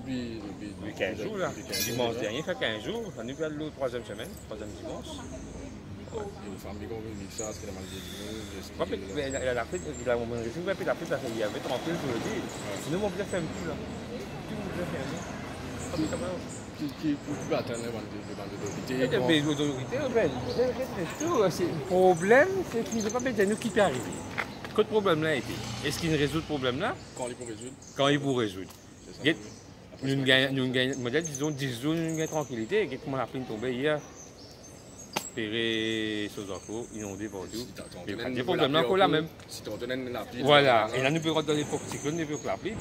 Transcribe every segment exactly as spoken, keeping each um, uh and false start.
depi, depi, depi kinz zour la. Depi kinz zour, dimans dernie fer kinz zour, la nou pe al lor trwaziem semenn, trwaziem dimans. Enn fami konbien sa, eski ena bann dimoun, eski... Wi, me, me la, la, lapli, la, mo rezourn enpe lapli, parski li ave trankil zordi. Wi. Sinon, mo bizin ferm tou la. Tou mo bizin ferme. Ki, ki, ki, ki pou atann bann, bann otorite? Kan otorite, ben, tou, se problem, se ki nou pa pe dir nou ki pe arive. Kot problem la ete? Eski nou rezoud problem la? Kan li pou rezoud? Kan li pou rezoud? Se sa. Get, nou gagn, nou gagn, mo dir, dizon, dis zour, nou gagn trankilite. Get kouma lapli tonbe yer. Pere, Soz ankor, inonde partou. Si ta, ta, e problem la ankor lamem. Si ta, ta, lapli, vwala, e la nou pe rant dan lepok siklonn, lepok lapli.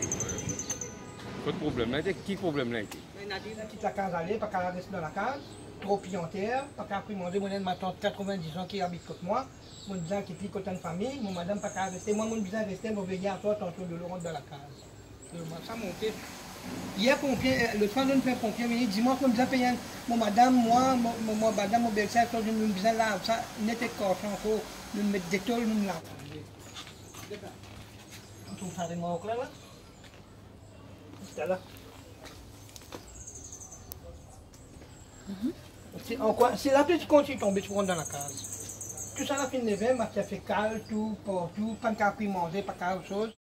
Kot problem la ete? Ki problem la ete? Kit lakaz ale, pa kav res dan lakaz, tro piyanter, pa kav manze. Mo ena enn matant katrevin-diz an ki abit kot mwa, mo bizin kit li kot enn fami, mo madam pa kav reste, mwa mo bizin reste, mo veye aswar, tansion dolo rant dan lakaz. Sa monte. Yer ponpie, eh, lot swa nou fer ponpie vini, dimans mo bizin pey enn, mo madam, mwa, mo, mo, mo madam, mo belser, nou bizin lav sa net ek karson ankor, nou met Dettol, nou lav. Ou trouv sa remork la, la? Sa la. Si ankor, si lapli ti kontign tonbe, ti pou rant dan lakaz. Tou sa la finn leve, matier fekal, tou, partou, pa kav manze, pa kav soz.